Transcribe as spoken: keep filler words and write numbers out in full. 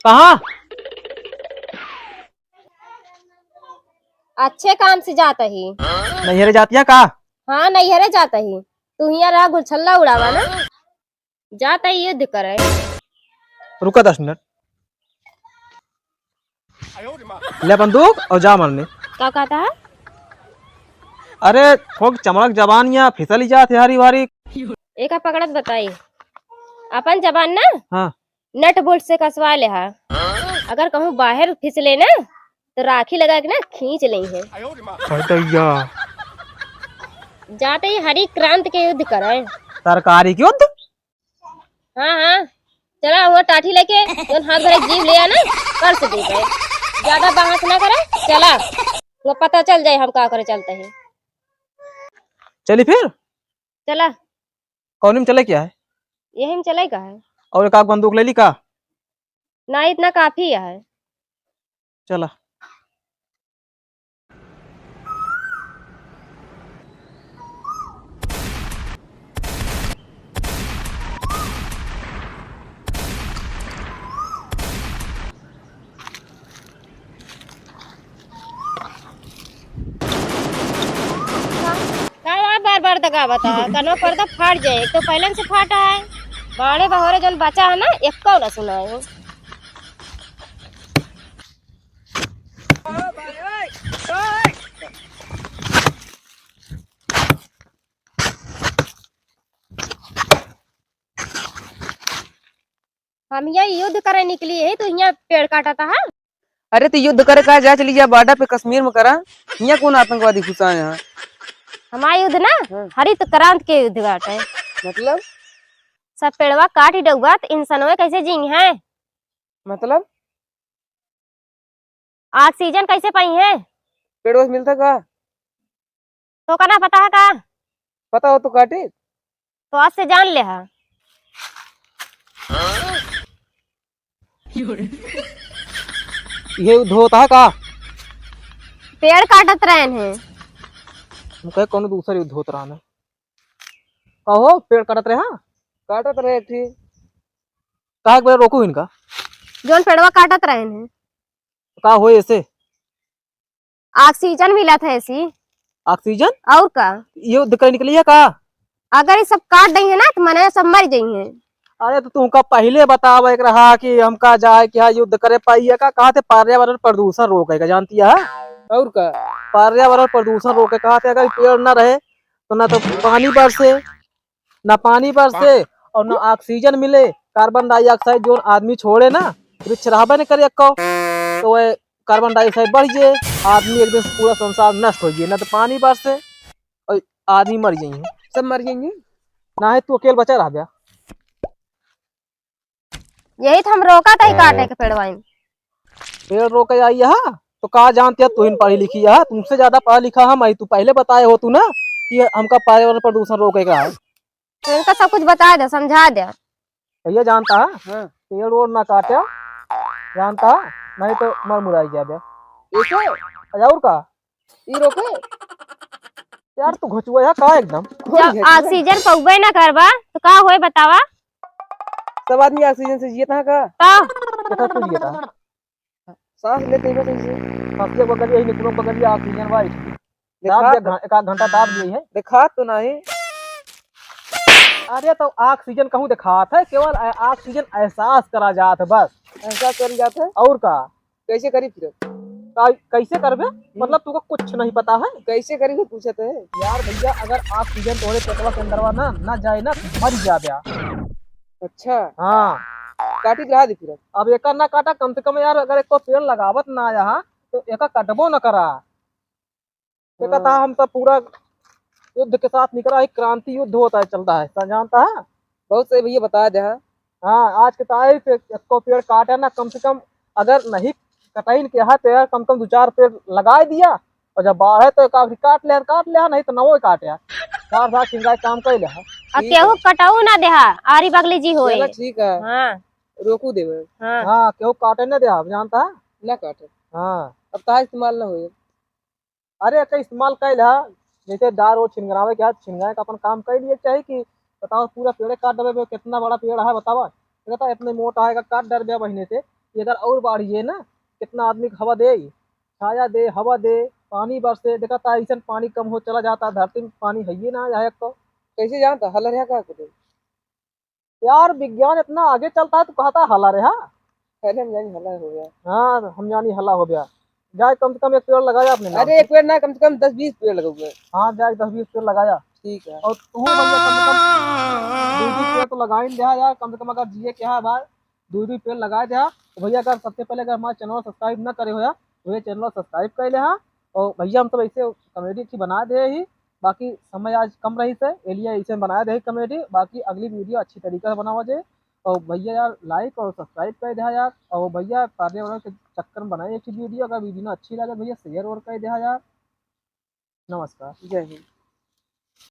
कहाँ? अच्छे काम से जात ही। नैहरे जातिया का? हाँ, नैहरे जात ही। तू हियाँ रहा, गुलछल्ला उड़ावा ना। जात ही युद्ध करे। रुका दस मिनट। ले बंदूक और जा मरने। का कहता है? अरे, थोक चमड़क जबान या फिसली जात है हारी वारी। एका पकड़त बताई। अपन जबान ना? हाँ। नट बोल्ट से कसवा लेहा। अगर कहूँ बाहर फिसले ना, तो राखी लगा के ना खींच लेइहैं। हटैया। जात ही हरित क्रांति के युद्ध करै। सरकारी के युद्ध? हाँ, हाँ। चला, हुआँ टाठी लेके, जौन हाथ भरे जीव ले आ ना, कर से दे दे। ज्यादा बहस ना करा, चला। वो पता चल जाए हम का करे चलते हैं। चली फिर? चला। कौन में चले क्या है? यही में चले का है? और एक आध बंदूक ले ली का? ना, इतना काफी है। चला। का यार, बार बार दगावत है, कनवा पर्दा फाट जाए, एक तो पहले से फाटा है, बाड़े बहोरे जौन बचा है ना, एक्को ना सुनाए। हम यहाँ युद्ध करे निकली है, तो यहाँ पेड़ काटत है। अरे, तो युद्ध करे का, जा चली जा border पे कश्मीर में करा, यहाँ कौन आतंकवादी घुसा है यहाँ? हमार युद्ध ना, हाँ। हरित क्रांति के युद्ध बाटे। मतलब? सब पेड़वा काट ही डउबा, तो इंसानवे कैसे जियिहैं? मतलब? ऑक्सीजन कैसे पइहैं? पेड़वा से मिलता का? तोका ना पता है का? पता हो तो काटे। तो आज से जान लेहा। ये युद्ध होत है का? पेड़ काटत रहन हैं। हम कहे कौनो दूसर युद्ध होत रहन है। कहो, पेड़ काटत रहे, हाँ? काटत रहे, ठीक। कहा एक बार रोकू इनका। जौन पेड़वा काटत रहन हैं। का होए ऐसे? ऑक्सीजन मिलत है ऐसी। ऑक्सीजन? और का? ये युद्ध करे निकली है का? अगर ये सब काट देइहैं ना, तो मने सब मर जइहैं। अरे, तो तुमका पहिले बतावे के रहा कि हमका जाए के है युद्ध करे, पाइए का? कहा थे पर्यावरण प्रदूषण रोके का, जानती है? और का? पर्यावरण प्रदूषण रोके कहा थे, अगर पेड़ ना रहे, तो ना तो पानी बरसे, ना पानी बरसे और ना ऑक्सीजन मिले। कार्बन डाइऑक्साइड जौन आदमी छोड़े ना, वृक्ष रहबे न करे एक्को, तो वह कार्बन डाइऑक्साइड बढ़ जाए, आदमी एक दिन से पूरा संसार नष्ट हो जाए, ना तो पानी बरसे और आदमी मर जाइहैं। सब मर जाइहैं। ना है तू अकेल बचा रह गया। यही तो हम रोका था ही काटे के पेड़वाइन। पेड़ रोके आई है, तो का जानती है, तुहिन पढ़ी लिखी है, तुमसे ज्यादा पढ़ा लिखा हम आई। तू पहले बताए हो तू ना कि हमका पर्यावरण प्रदूषण रोके का है। तो इनका सब कुछ बता दे, समझा दे। भैया जानता है, हाँ। पेड़ ओड़ ना काटे, जानता है, नहीं तो मर मुराई जाबे। ऐसे? अरे और का? ई रोके? यार, तू घचुआ है का एकदम? जब ऑक्सीजन पउबे ना करबा, तो का होए बतावा? सब आदमी ऑक्सीजन से जियत है का? का? देखा तू जियत है। सांस लेते ही बस ऐसे। सांस ले बगलिया ही निकलो, बगलिया ऑक्सीजन वाई। देखा दाब दे, तो घ-, एक आध घंटा दाब दिए है। देखा तो नहीं। अरे, तो ऑक्सीजन कहूँ देखात है, केवल ए-, ऑक्सीजन एहसास करा जात है बस। एहसास करी जात है? और का? कैसे करी फिर? का-, कैसे करबे? हम्म। मतलब, तुमको कुछ नहीं पता है? कैसे करी, तो पूछत है। यार भैया, अगर ऑक्सीजन तोरे पेटवा के अंदरवा ना, ना जाए ना, मर जाबे। अच्छा। हाँ। काटी रहा दी फिर। अब एका ना काटा, कम से कम यार, अगर एको पेड़ लगावत ना आया हा, तो एका कटबो न करा। देखा था, हाँ। हम सब पूरा युद्ध के साथ निकला है, क्रांति युद्ध होता है, चलता है, सा-, जानता है? बहुत सही भैया बता दे, हाँ। हाँ, आज के तारीख पे एको पेड़ काटे ना, कम से कम अगर नहीं कटाइन के है तो यार कम से कम दो चार पेड़ लगाए दिया, और जब बाढ़े तो एक आखिरी काट ले, काट ले, नहीं तो नवो काटे, चार साल चिंगाई काम कर ले। आ ठीक केहू है। कटाऊ ना देहा, आरी बगली जी होए। चला ठीक है। हाँ। रोकू देवे। हाँ। हाँ, केहू काटे ना देहा, जानता है? ना काटे। हाँ। अब तार इस्तेमाल ना होए। अरे, एकर इस्तेमाल कइल ह, जैसे डार ओर छिनगरावे के ह, छिनगाए के अपन काम कइ लिए चाही कि बतावा, पूरा पेड़े काट देबे, कितना बड़ा पेड़ है, बतावा। देखता, इतने मोटा है, एका काट डरबे महीने से, ये अगर और बाढ़िए ना, कितना आदमी के हवा दे, छाया दे, हवा दे, पानी बरसे, देखा था ऐसन पानी कम हो चला जाता, धरती में पानी है ही ना, यहाँ को। कैसे जानता हला रहा का कुछ? यार, विज्ञान इतना आगे चलता है, तू कहता हला रहा। पहले हम जानी हला हो गया। हाँ, हम जानी हला हो गया। जाए, कम से कम एक पेड़ लगाया आपने ना। अरे, एक पेड़ ना, कम से कम दस बीस पेड़ लगाऊंगा। हाँ, जाए, दस बीस पेड़ लगाया। ठीक है। और तू भैया, कम से कम दो दो पेड़ तो लगाई दे यार, कम से कम अगर जिए के है भाई, दो दो पेड़ लगाए दे। तो भैया, अगर सबसे पहले अगर हमारे चैनल को सब्सक्राइब ना करे हो यार, तो ये चैनल को सब्सक्राइब कर ले। हाँ, और भैया, हम सब ऐसे कॉमेडी की बना दे ही, बाकी समय आज कम रही से, ए लिए ऐसे बना दे ही कॉमेडी। बाकी अगली वीडियो अच्छी तरीके से बनावा जाए। और भैया यार, लाइक और सब्सक्राइब कर दे यार। और भैया, पर्यावरण के चक्कर में बनाए एक वीडियो, अगर वीडियो अच्छी लगे भैया, शेयर और कर दे यार। नमस्कार। जय हिंद।